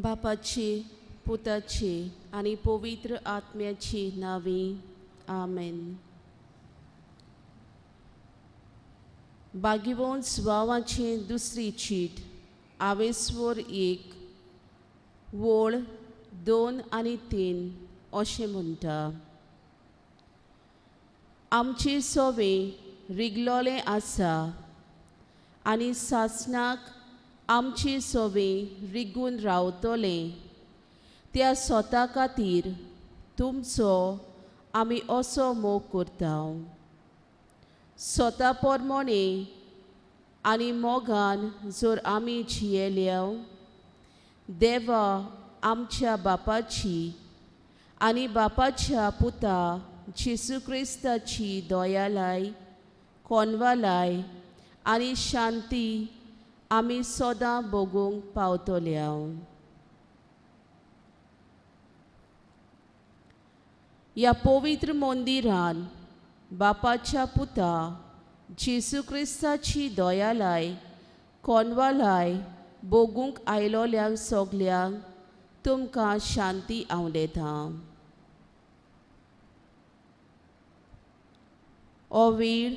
बापाची पुताची आनी पवित्र आत्म्याची नांवी आमेन. भाग्यवंत भावाची दुसरी चीट आवेस्वर 1 वळ 2 आनी 3 अशें म्हणटा. आमची सोवे रिगलोलें आसा आनी सासणाक आमची सोवे रिगून रावतलें त्या स्वता खातीर तुमचो आमी असो मोग करता. स्वता प्रमाणे आनी मोगान जर आमी जियेल्या देवा आमच्या बापाची आनी बापाच्या पुता जेजू क्रिस्ताची दयालाय कोनवालाय आनी शांती आमी सदां भोगूंक पावतल्या. ह्या पवित्र मंदिरान बापाच्या पुता जेजू क्रिस्ताची दयालाय कोनवालाय भोगूंक आयलोल्यांक सगल्यांक तुमकां शांती आंवडेता. हो वेळ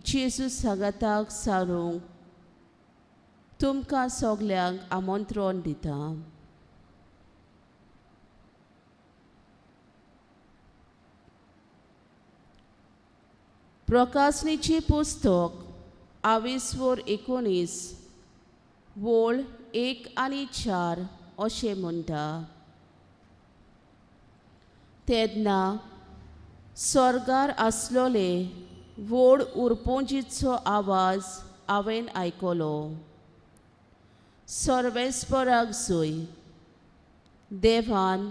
जेजू सांगाताक सारूंक तुमकां सगल्यांक आमंत्रण दिता. प्रकाशनीचें पुस्तक आवेस्वर 19 वळ 1 आनी 4 अशें म्हणटा. तेन्ना स्वर्गार आसलोले व्हड उरपोंजीचो आवाज हांवें आयकलो. सर्वेस्पराक जोय देवान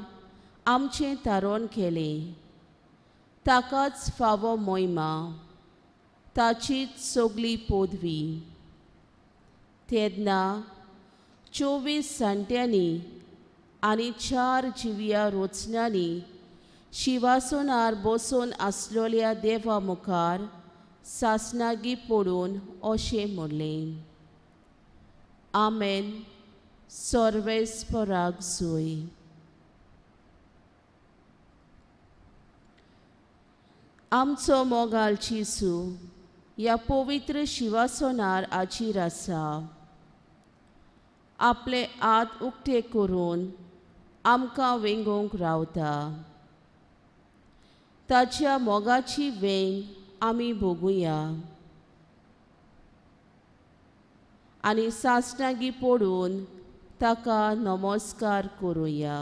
आमचें तारण केलें, ताकाच फावो मोहिमा, ताचीच सगली पदवी. तेन्ना 24 जाणट्यांनी आनी 4 जिव्या रोचण्यांनी शिवासनार बसून आसलोल्या देवा मुखार सासणागी पडून अशें म्हणलें, आमेन, सर्वेस्पराक जोय. आमचो मोगाल जेजू ह्या पवित्र शिवासनार हाजीर आसा. आपले हात उक्ते करून आमकां वेंगोवंक रावता. ताच्या मोगाची वेंग आमी भोगुया आनी सासणागी पडून ताका नमस्कार करुया.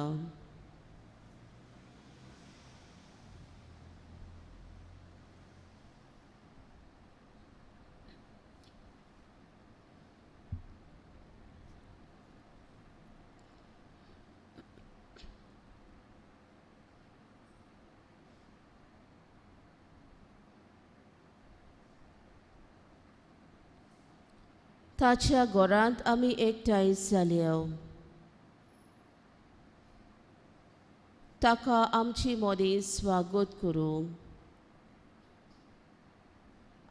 ताच्या घरांत आमी एकठांय जाल्या. ताका आमची मदीं स्वागत करूंक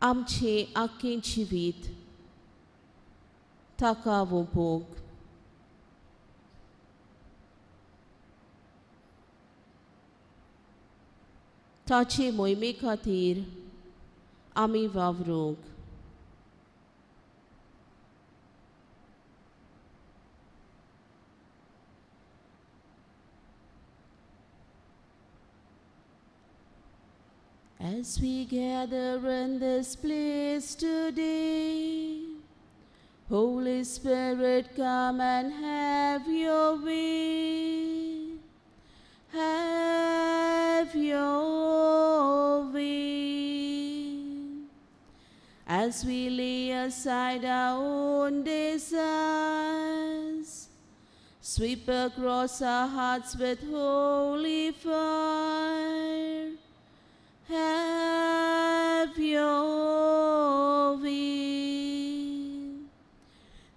आमचें आख्खें जिवीत ताका वोंपूंक. ताचे मोहिमे खातीर आमी वावरूंक. As we gather in this place today, Holy Spirit, come and have your way. Have your way. As we lay aside our own desires, sweep across our hearts with holy fire. Have your way.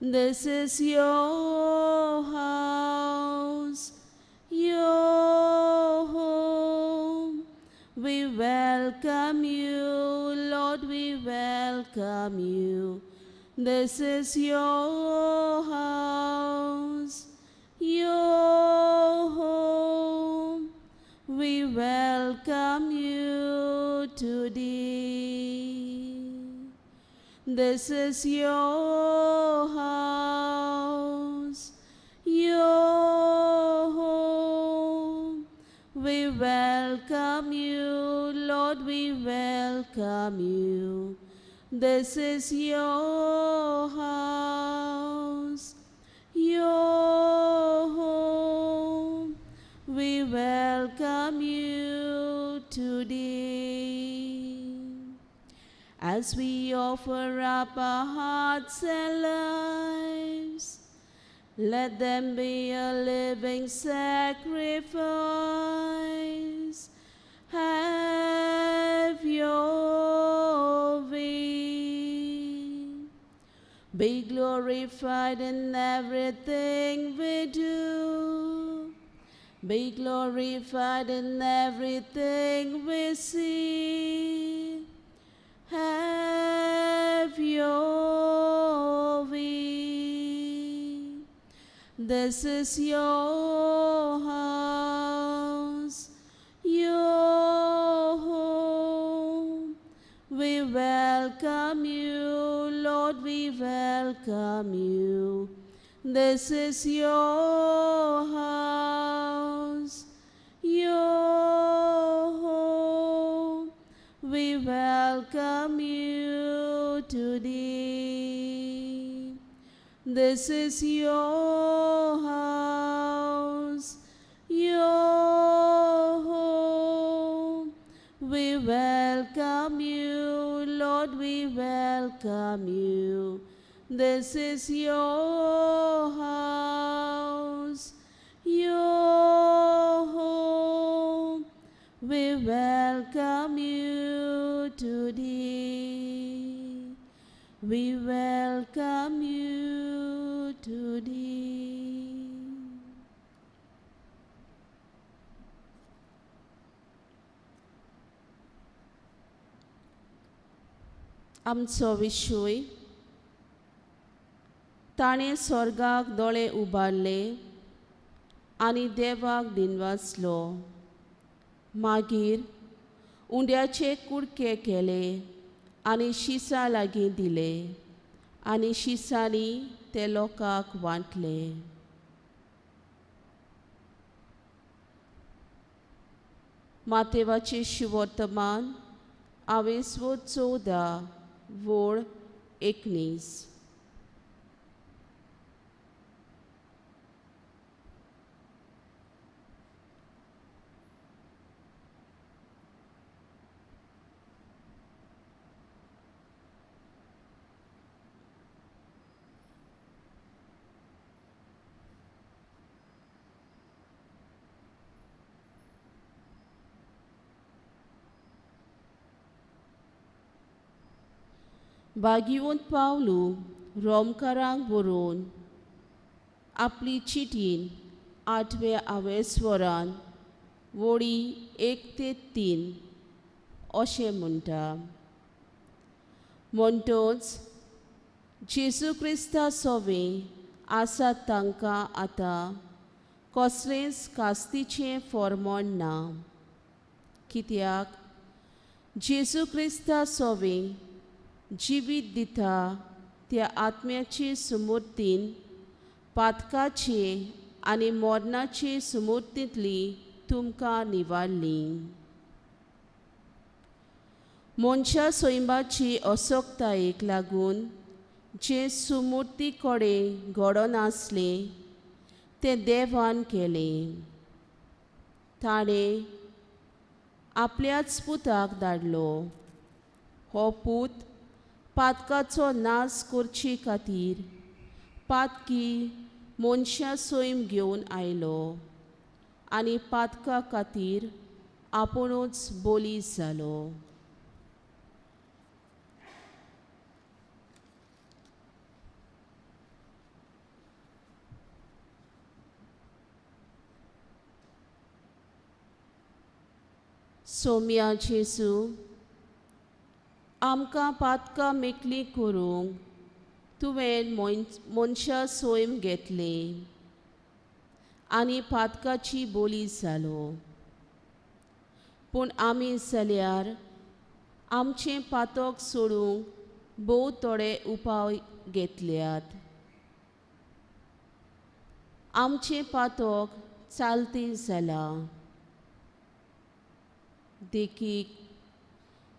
This is your house, your home. We welcome you, Lord, we welcome you. This is your house, your This is your house, your home. We welcome you, Lord, we welcome you. This is your house, your home. We welcome you today. As we offer up our hearts and lives, let them be a living sacrifice. Have your way. Be glorified in everything we do. Be glorified in everything we see. Have your way. This is your house, your home. We welcome you, Lord, we welcome you. This is your house, your home. We welcome you today. This is your house, your home. We welcome you, Lord, we welcome you. This is your house, your home. We welcome you today. We welcome you today. आमचो विशूय ताणें स्वर्गाक दोळे उबारले आनी देवाक दिनवासलो. मागीर उंड्याचे कुडके केले आनी शिसां लागीं दिले आनी शिसांनी ते लोकांक वांटले. मातेवाचें शुवर्तमान आवेसवो 14 वोळ 19. बागिवंत पावलू रोमकारांक बरोवन आपली चिटीन 8व्या आवेस्वरान वोळी 1 ते 3 अशें म्हणटा. म्हणटच जेजू क्रिस्ता सोवे आसात तांकां आतां कसलेंच कास्तीचें फॉर्मोण ना. कित्याक जेजू क्रिस्ता सोवे जिवीत दिता त्या आत्म्याचे सुमूर्तीन पातकाचे आनी मरणाचे सुमूर्तींतली तुमकां निवारली. मनशा सैमाची असक्तायेक लागून जे सुमूर्ती कडेन घडनासलें तें देवान केलें. ताणें आपल्याच पुताक धाडलो. हो पूत पातकाचो नाश करचे खातीर पातकी मनशां सैम घेवन आयलो आनी पातका खातीर आपुणूच बोली जालो. सोम्या जेजू आमकां पातकां मेकळीं करूंक तुवें मनशां सैम घेतलें आनी पातकाची बोली जालो. पूण आमी जाल्यार आमचें पातक सोडूंक भोव थोडे उपाय घेतल्यात. आमचें पातक चालतें जालां. देखीक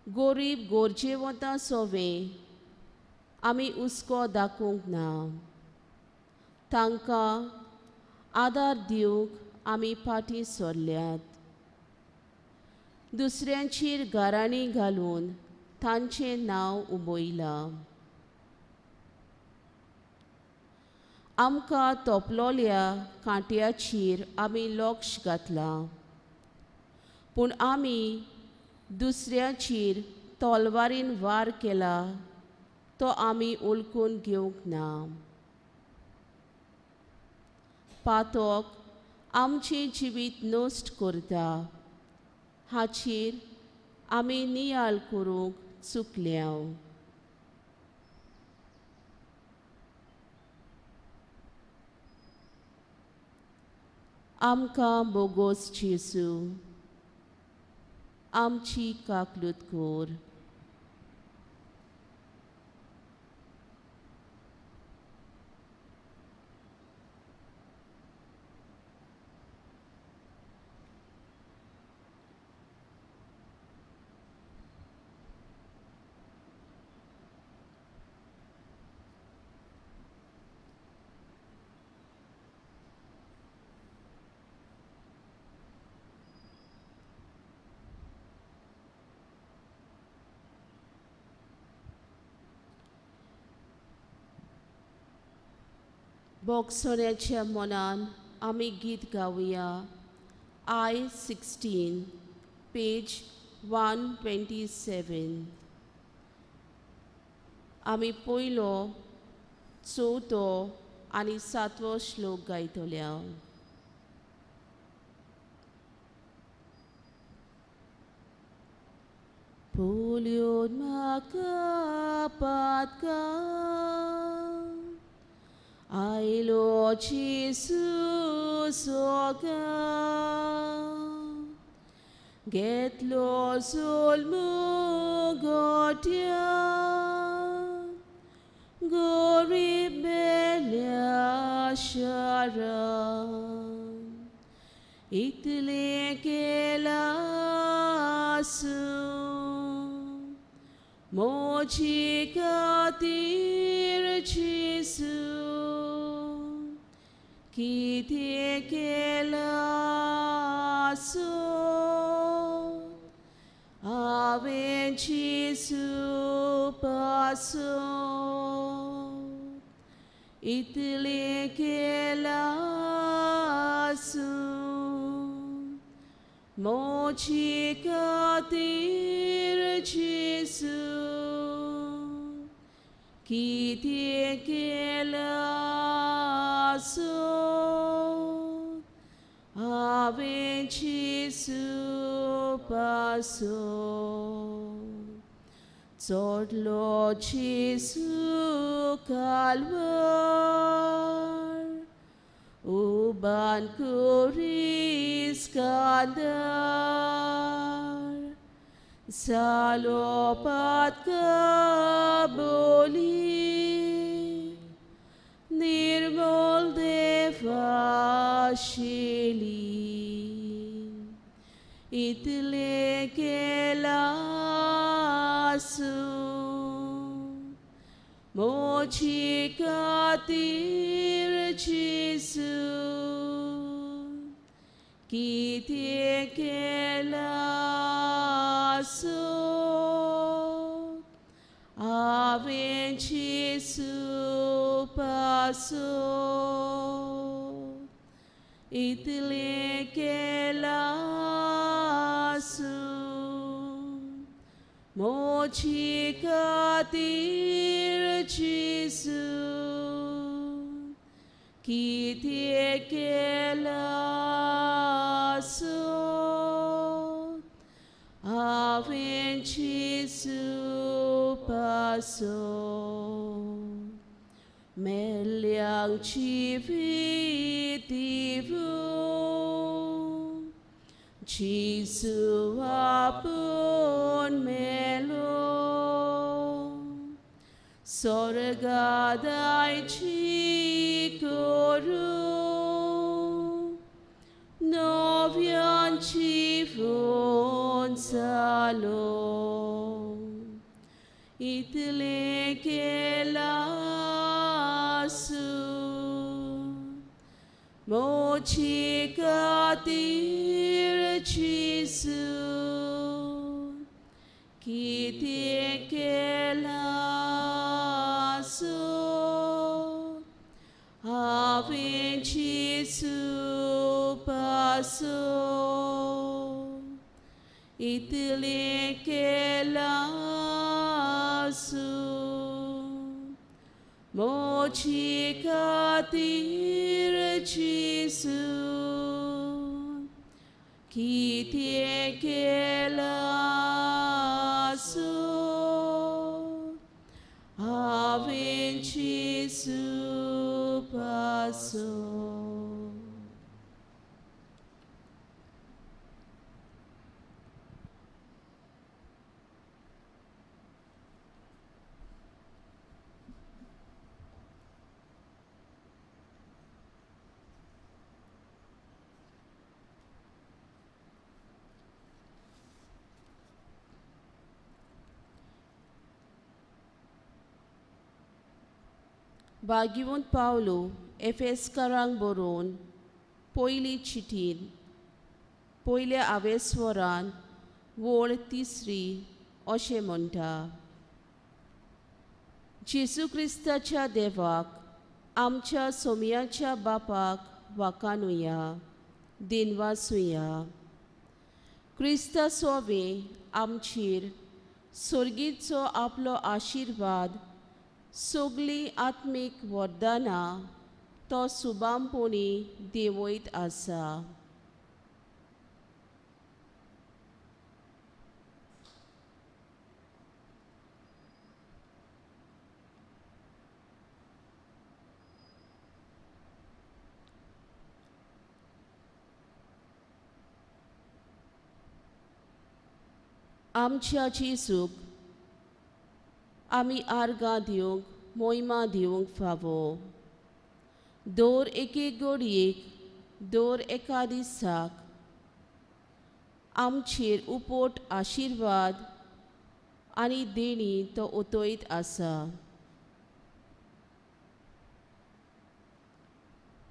गोरीब गरजेवंतां सोवें आमी हुस्को दाखोवंक ना. तांकां आदार दिवंक आमी फाटीं सरल्यात. दुसऱ्यांचेर गाराणीं घालून तांचें नांव उबयलां. आमकां तोपलोल्या कांट्याचेर आमी लक्ष घातलां, पूण आमी दुसऱ्याचेर तलवारीन वार केला तो आमी उलकून घेवंक ना. पातक आमचें जिवीत नश्ट करता हाचेर आमी नियाळ करूंक चुकल्या. आमकां बोगोस जेजू, आमची काकलूत कर. बोगसण्याच्या मनान आमी गीत गावया. I 16 page 127. आमी पयलो, चवथो आनी सातवो श्लोक गायतल्या. पोल्योन म्हाका पातका आयलो जेजू सोगा, घेतलो जल्म गोट्या, गोरीब मेल्या शरण इतलें केलां आसूं म्हजे खातीर जेजू, कितें केलां आसूं हांवें जेजू पासून, इतलें केलां आसूं म्हजे खातीर जेजू, कितें केलां आसूं हांवें जेजू पासून. चडलो जेजू कालवार, उबान कुरीस कांदार, जालो पातका बोली, निर्मोल देवाशिली, इतलें केलां आसूं म्हजे खातीर जेजू, कितें केलां आसूं हांवें जेजू पासून, इतलें केलां आसूं म्हजे खातीर जेजू, कितें केलां आसूं हांवें जेजू पासून. मेल्ल्यांक जिवीत दिवूं जेजू आपूण मेलो, सोर्गादायची करूं नव्यांची जालो इतलें केलां आसूं मोची खातीर जेजू कितें केलां आसूं हांवें जेजू पासून इतलें केलां आसूं मोची खातीर जेजू कितें केलां आसूं हांवें जेजू पासून. भाग्यवंत पावलो एफेस्कारांक बरोवन पयली चिटीन पयल्या आवेस्वरान वळ तिसरी अशें म्हणटा, जेजू क्रिस्ताच्या देवाक आमच्या सोमयाच्या बापाक वाकानुया दिनवासुया. क्रिस्ता सोवे आमचेर सोर्गीचो आपलो आशिर्वाद सगळीं आत्मीक वरदानां तो सुबामपणी देंवयत आसा. आमच्या जेजूक आमी आर्गां दिवंक मोहिमा दिवंक फावो. दर एके घडयेक दर एका दिसाक आमचेर उपोट आशिर्वाद आनी देणी तो ओतयत आसा.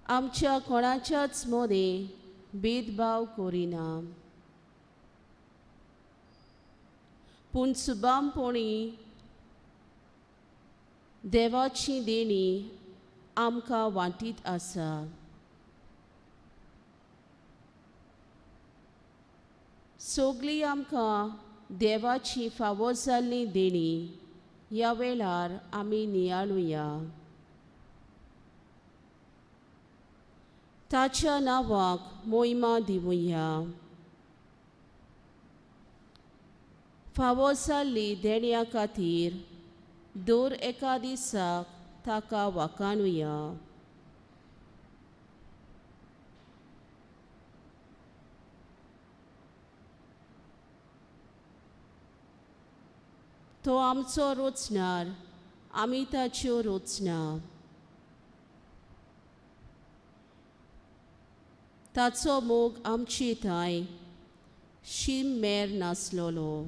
आमच्या कोणाच्याच मदें भेदभाव करिना, पूण सुबामपणी देवाची देणी आमकां वांटीत आसा. सगळीं आमकां देवाची फावो जाल्ली देणी ह्या वेळार आमी नियाळुया. ताच्या नांवाक मोहिमा दिवया. फावो जाल्ली देण्या खातीर दर एका दिसाक ताका वाकाणुया. तो आमचो रोचणार, आमी ताच्यो रोचना. ताचो मोग आमचे थांय शीम मेर नासलोलो.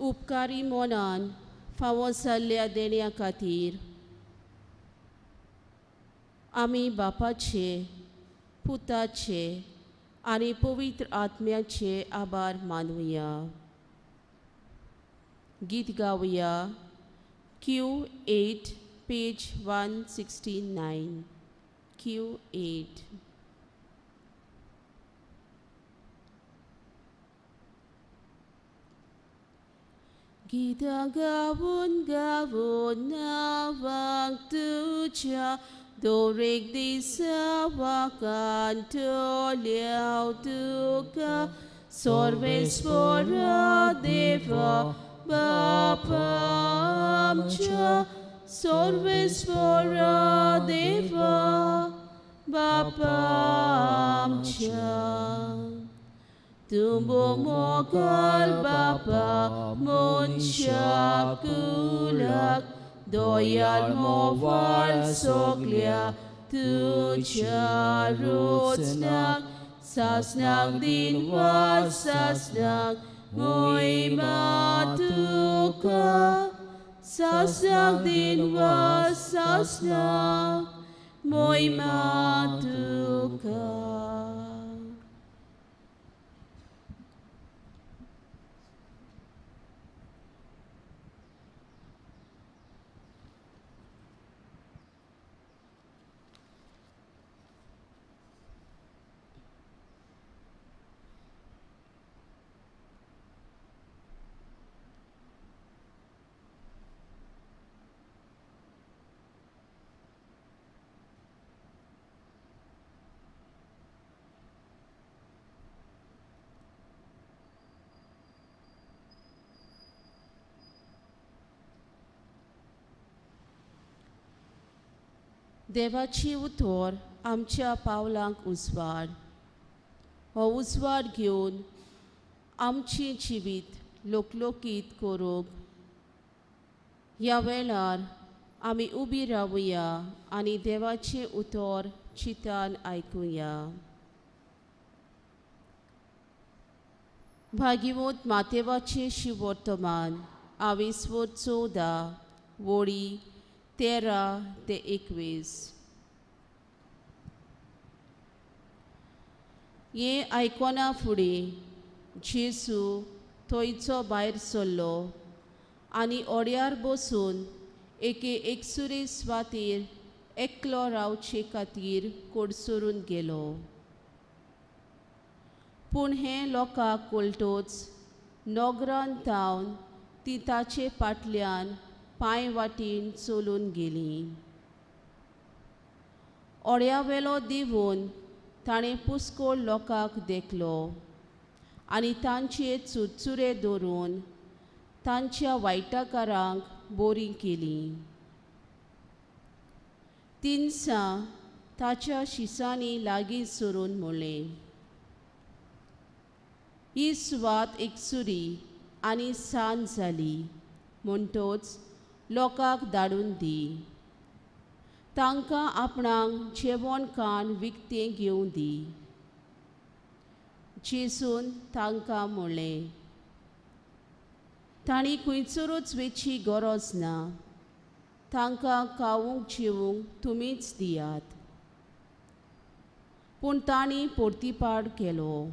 उपकारी मनान फावो जाल्ल्या देण्या खातीर आमी बापाचे, पुताचे आनी पवित्र आत्म्याचे आभार मानुया. गीत गावया Q8 page 169. Q8. गीतां गावून गावून नांवाक तुज्या दरेक दिसा वाकांतल्या तुका सर्वेस्वरा देवा बापा आमच्या सर्वेस्वरा देवा बापा आमच्या तुंबो मोगाल बापा मनशा कुलाक दयाल मोवाल सगल्या तुज्या रोचनाक सासनाक दिनवास सासनाक मोहिमा तुका सासनाक दिनवास सासनाक मोहिमा तुका. देवाची उतोर आमच्या पावलांक उजवाड, हो उजवाड घेवन आमचें जिवीत लोकलोकीत करूंक ह्या वेळार आमी उबी रावया आनी देवाचें उतर चिंतान आयकुया. भागीवंत मातेवाचें शिवर्तमान आवेस्वर 14 वळी 13 ते 21. हें आयकना फुडें जेजू थंयचो भायर सरलो आनी ओड्यार बसून एके एकसुरे सुवातेर एकलो रावचे खातीर कोडसरून गेलो. पूण हें लोकांक कळटच नगरान थावन ती ताचे फाटल्यान पांय वाटेन चलून गेली. ओड्यावेलो देंवून ताणें पुस्कोळ लोकांक देखलो आनी तांचे चुरचुरे धरून तांच्या वायटाकारांक बरीं केलीं. तिनसां ताच्या शिसांनी लागीं सरून म्हणलें, ही सुवात एकसुरी आनी सांज जाली म्हणटच लोकांक धाडून दी, तांकां आपणाक जेवण खाण विकतें घेवं दी. जेजून तांकां म्हणलें, तांणी खंयसरूच वेची गरज ना, तांकां खावूंक जेवूंक तुमीच दियात. पूण तांणी पोर्तिपाड केलो.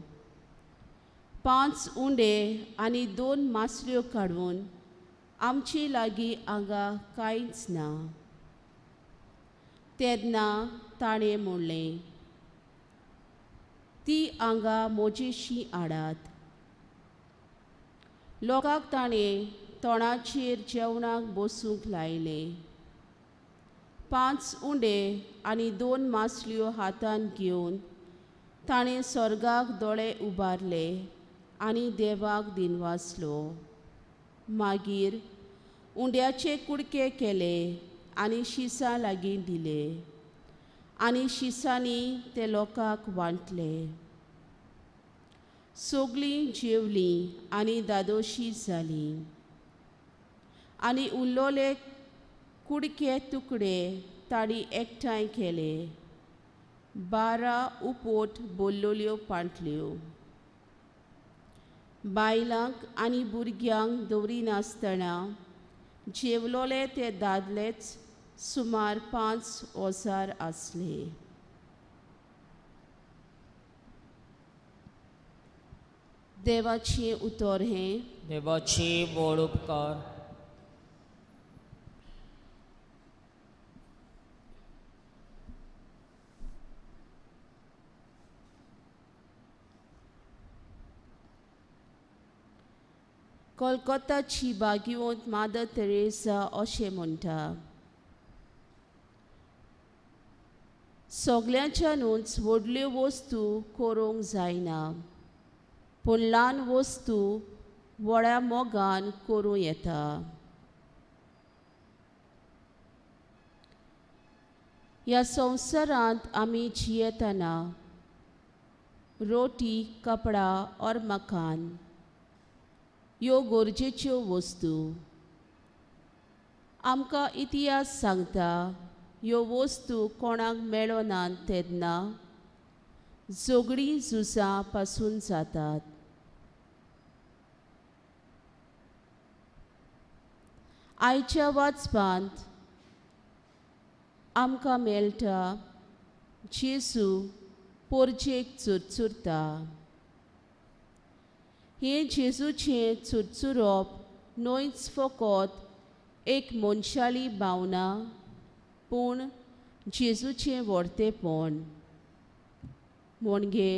5 उंडे आनी 2 मासल्यो काडून आमचे लागीं हांगा कांयच ना. तेन्ना ताणें म्हणलें, ती हांगा म्हजेशी हाडात. लोकांक ताणें तोंडाचेर जेवणाक बसूंक लायलें. 5 उंडे आनी 2 मासल्यो हातान घेवन ताणें स्वर्गाक दोळे उबारले आनी देवाक दिनवासलो. मागीर उंड्याचे कुडके केले आनी शिसां लागीं दिले आनी शिसांनी ते लोकांक वांटले. सगळीं जेवलीं आनी दादोशी जालीं आनी उरलोले कुडके तुकडे तांणी एकठांय केले. 12 उपोट बोल्लोल्यो पांटल्यो. बायलांक आनी भुरग्यांक दवरिनासतना जेवलोले ते दादलेच सुमार 5000 आसले. देवाचें उतर हें. देवाची व्हड उपकार. कोलकाताची भाग्यवंत मादर तेरेसा अशें म्हणटा, सगल्यांच्यानूच व्हडल्यो वस्तू करूंक जायना, पूण ल्हान वस्तू व्हडा मोगान करूं येता. ह्या संवसारांत आमी जियेतना रोटी, कपडा और मकान ह्यो गरजेच्यो वस्तू. आमकां इतिहास सांगता ह्यो वस्तू कोणाक मेळनात तेन्ना झगडीं झुजां पासून जातात. आयच्या वाचपांत आमकां मेळटा जेजू पोरजेक चुरचुरता. हें जेजूचें चुरचुरप न्हयच फकत एक मनशाली भावना, पूण जेजूचें व्हडतेपण. म्हणजे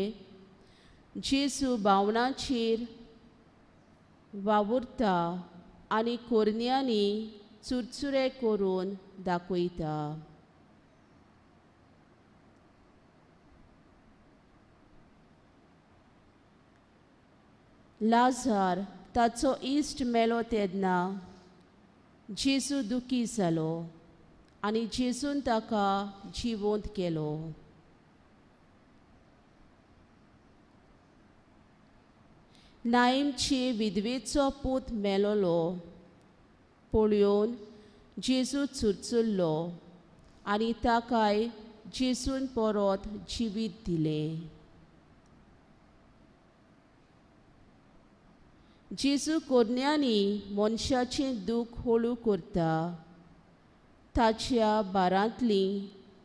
जेजू भावनाचेर वावुरता आनी कोरन्यांनी चुरचुरे करून दाखयता. लाजार ताचो इश्ट मेलो तेन्ना जेजू दुखी जालो आनी जेजून ताका जिवंत केलो. नायमचे विधवेचो पूत मेलोलो पळोवन जेजू चुरचुरलो आनी ताकाय जेजून परत जिवीत दिलें. जेजू कोरन्यांनी मनशाचें दूख हळू करता, ताच्या बारांतली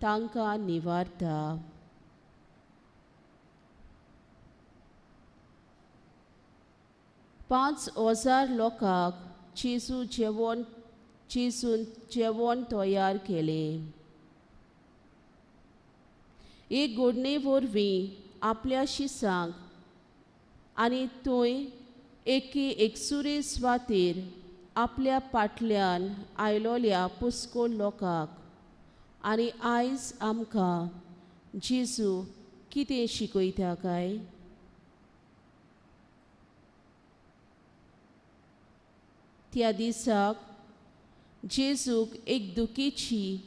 तांकां निवारता. पांच हजार लोकांक जेजू जेवण जेजून जेवण तयार केलें. एक घडणे वरवीं आपल्या शिसांक आनी थंय एके एकसुरे सुवातेर आपल्या पाटल्यान आयलोल्या पुस्कोळ लोकांक आनी आयज आमकां जेजू कितें शिकयता काय? त्या दिसाक जेजूक एक दुखीची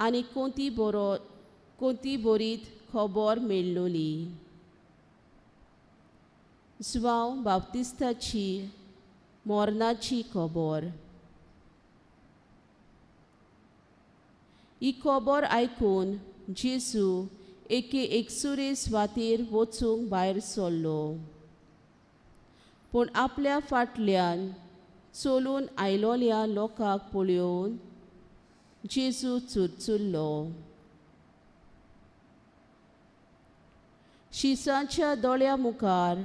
आनी कोंती बरीत खबर मेळ्ळोली. जुवांव बाप्तिस्ताची मरणाची खबर. ही खबर आयकून जेजू एके एकसुरे सुवातेर वचूंक भायर सरलो, पूण आपल्या फाटल्यान चलून आयलोल्या लोकांक पळोवन जेजू चुरचुरलो. शिसांच्या दोळ्या मुखार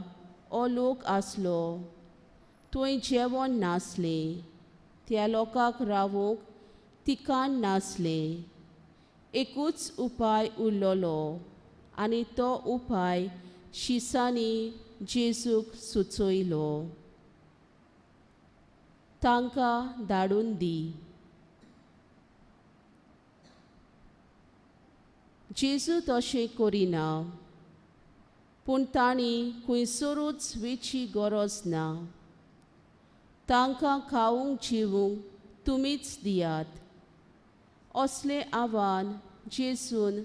हो लोक आसलो, थंय जेवण नासलें, त्या लोकांक रावूंक ठिकाण नासलें. एकूच उपाय उरलोलो आनी तो उपाय शिसांनी जेजूक सुचयलो, तांकां धाडून दी. जेजू तशें करिना, पूण तांणी खंयसरूच वेची गरज ना. तांकां खावंक जेवूंक तुमीच दियात, असलें आव्हान जेजून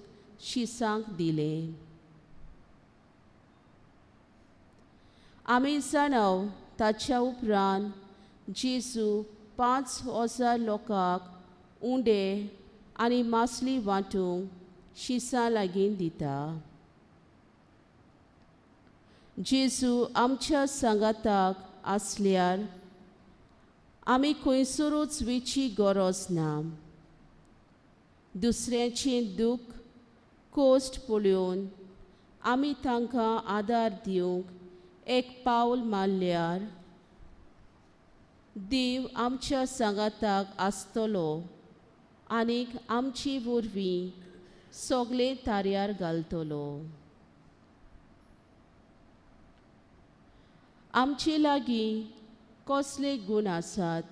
शिसांक दिलें. आमी जाणाव ताच्या उपरांत जेजू 5000 लोकांक उंडे आनी मासली वांटूंक शिसां लागीं दिता. जेजू आमच्या सांगाताक आसल्यार आमी खंयसरूच वेची गरज ना. दुसऱ्याचें दूख कोश्ट पळोवन आमी तांकां आदार दिवंक एक पावल मारल्यार देव आमच्या सांगाताक आसतलो आनीक आमची वरवीं सगळें ताऱ्यार घालतलो. आमचे लागीं कसले गूण आसात,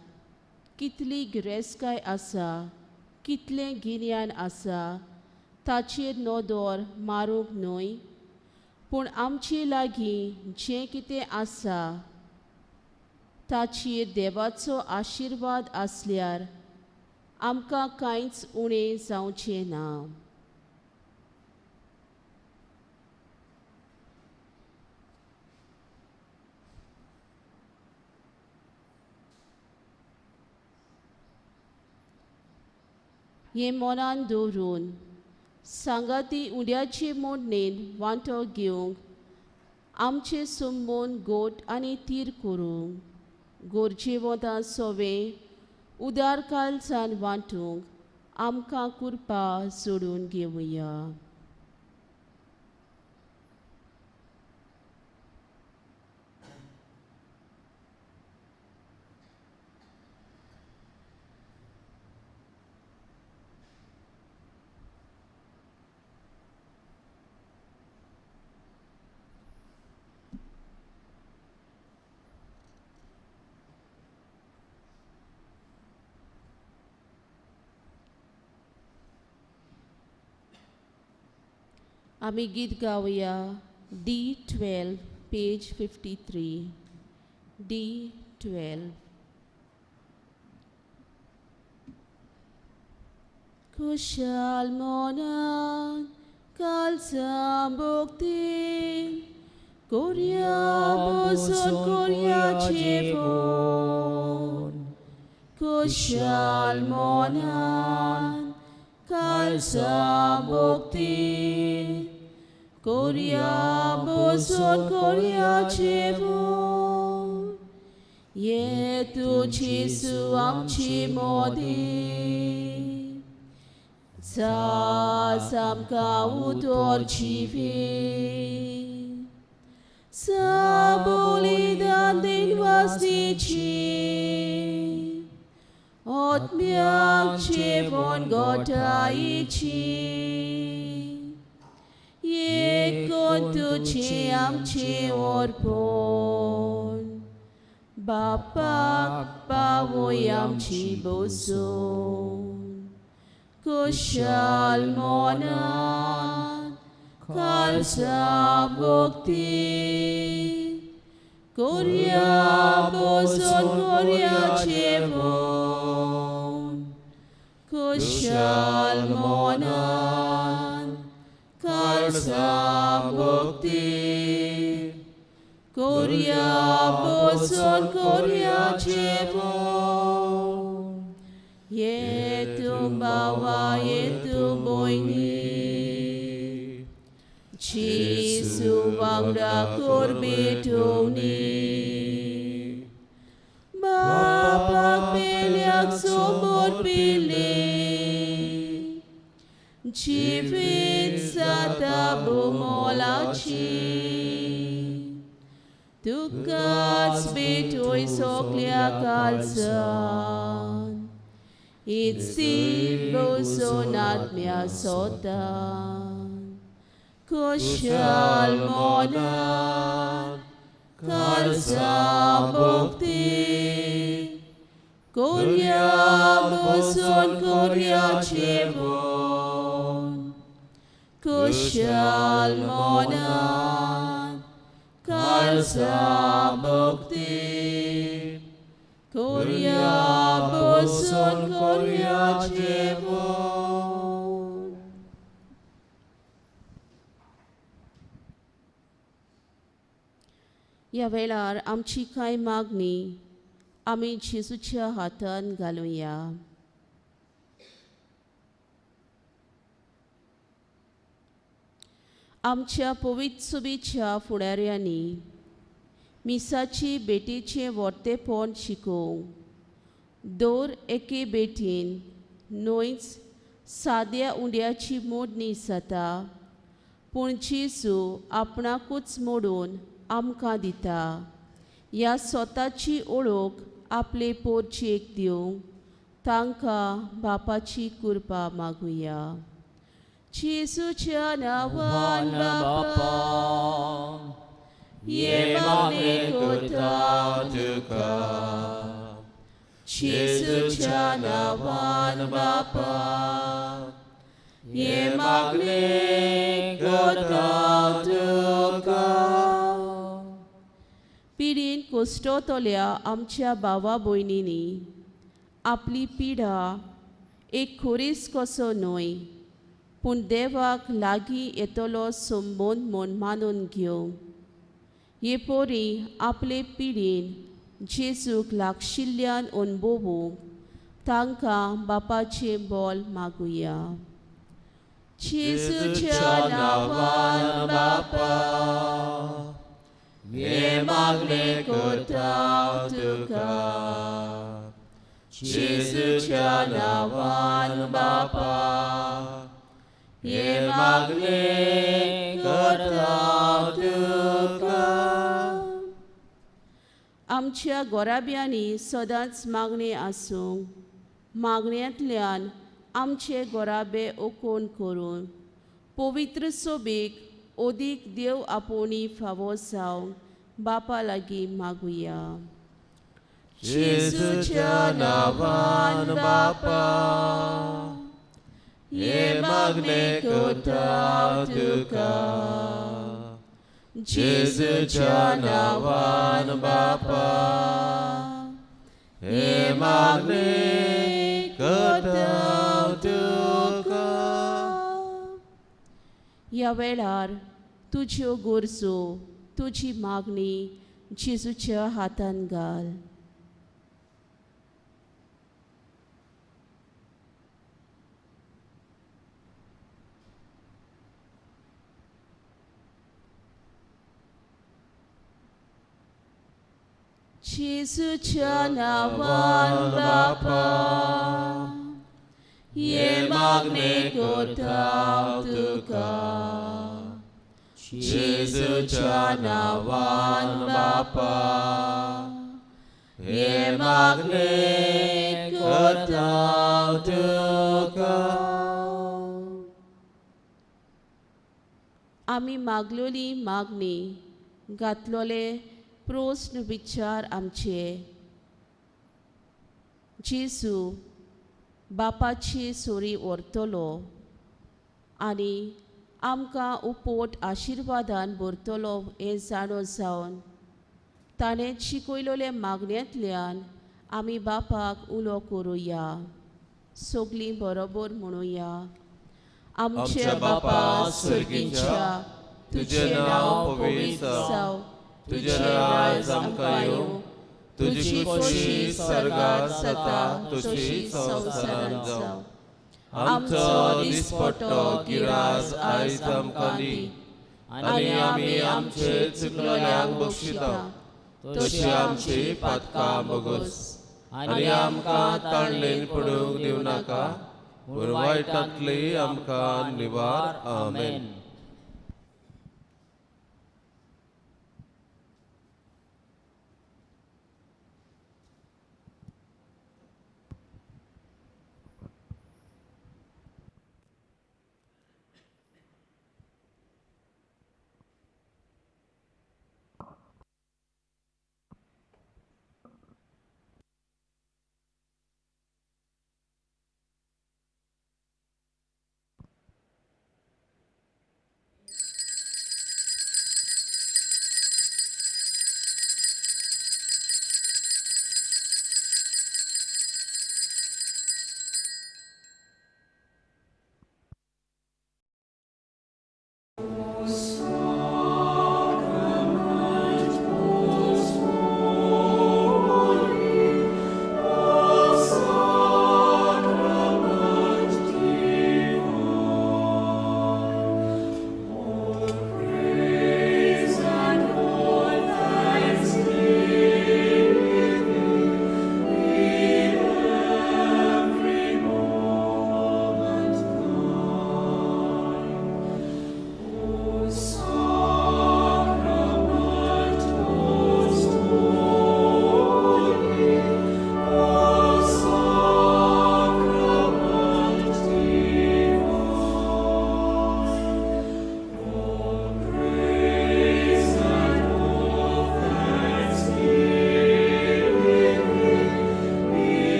कितली गिरेस्तकाय आसा, कितलें गिन्यान आसा ताचेर नदर मारूंक न्हय, पूण आमचे लागीं जें कितें आसा ताचेर देवाचो आशिर्वाद आसल्यार आमकां कांयच उणें जावचें ना. हें मनान दवरून सांगाती उंड्याचे मोडणेन वांटो घेवंक आमचे संबंद गोट आनी तीर करूंक गोरजेवंतां सोवे उदार कालसान वांटूंक आमकां कुरपा सोडून घेवया. आमी गीत गावया D12 page 53 D12. खुशाल मनान कालसां भोगती कोरया बसून कोरया जेवण. खुशाल मनान कालसां भोगती कोरया बसून कोरया जेवण. ये तूं जेजू आमची मोदी सास आमकां उतर जिवी साबोलिदान दिनवासनीची आत्म्याक जेवण गोठायची एक तुझे आमचे अर्पण बापाक पावय आमची बसून. कुशाल मनान खालसा भक्ती कोरया बसून कोरया जेवण. कुशाल मनान खालसा भक्ती कोरया बसून कोरया जेवण. ये तूं बाबा ये तूं भयणी जेजू वांगडा कर भेटोवणी बापाक पेल्याक समोर पिले जिवीत जाता भोमोलाची तुकाच भेटोय सगल्या कालसान इत्सी बसून आत्म्या सोतान. कुशाल मनान खालसा भक्ती कोरया बसून कोरया जेवण. कुशाल मनान खालसा भक्ती कोरया बसून कोरया जेवण. ह्या वेळार आमची कांय मागणी आमी जेजूच्या हातान घालुया. आमच्या पवित्र सुबीच्या फुडाऱ्यांनी मिसाची भेटीचें वर्तेपण शिकोवंक दर एके भेटीन न्हयच साद्या उंड्याची मोडणी जाता पूण जेजू आपणाकूच मोडून आमकां दिता. ह्या स्वताची ओळख आपले पोरचेक दिवंक तांकां बापाची कृपा मागुया. जेजूच्या नांवान बापा हे मागणें करता तुका जेजूच्या नांवान बापा हे मागणें करता तुका. पिडीन कोश्टतल्या आमच्या भावा भयणींनी आपली पिडा एक खोरीस कसो न्हय पूण देवाक लागीं येतलो संबंद म्हूण मानून घेवंक हे पोरी आपले पिडीन जेजूक लागशिल्ल्यान अणभवूंक तांकां बापाचें बोल मागुया. जेजूच्या नांवान बापा हे मागणें करता तुका, जेजूच्या नांवान बापा हे मागणें करता तुका. आमच्या गोराब्यांनी सदांच मागणें आसूंक, मागण्यांतल्यान आमचे गोराबे ओकोन करून पवित्र सोबीक ओदीक देव आपोवणी फावो जावंक बापा लागीं मागुया. जेजूच्या नांवान बापा हे मागणें करता तुका, जेजूच्या नांवान बापा हे मागणें करता तुका. ह्या वेळार तुज्यो गरजो, तुजी मागणी जेजूच्या हातान घाल. जेजूच्या नांवान बापा हे मागणें करता तुका, जेजूच्या नांवान बापा हे मागणें करता तुका. आमी मागलोली मागणी, घातलोले प्रस्न विचार आमचे जेजू बापाची सुरी व्हरतलो आनी आमकां उपोट आशिर्वादान भरतलो हें जाणो जावन ताणें शिकयलोले मागण्यांतल्यान आमी बापाक उलो करुया. सगळीं बरोबर म्हणुया. आमच्या बापा स्वर्गीच्या, तुजें नांव पवित्र जावं, तुजें राज आमकां येवं, तुजी खोशी स्वर्गार जाता तशी संवसारांत जावं. आमचो दिसपट्टो गिरास आयज आमकां दी आनी आमी आमचे चुकलोल्यांक बक्षिता तशी आमची पातकां बगोस आनी आमकां ताणलेन पडूंक दिवं नाका, पूण वायटांतली आमकां निवार. आमेन.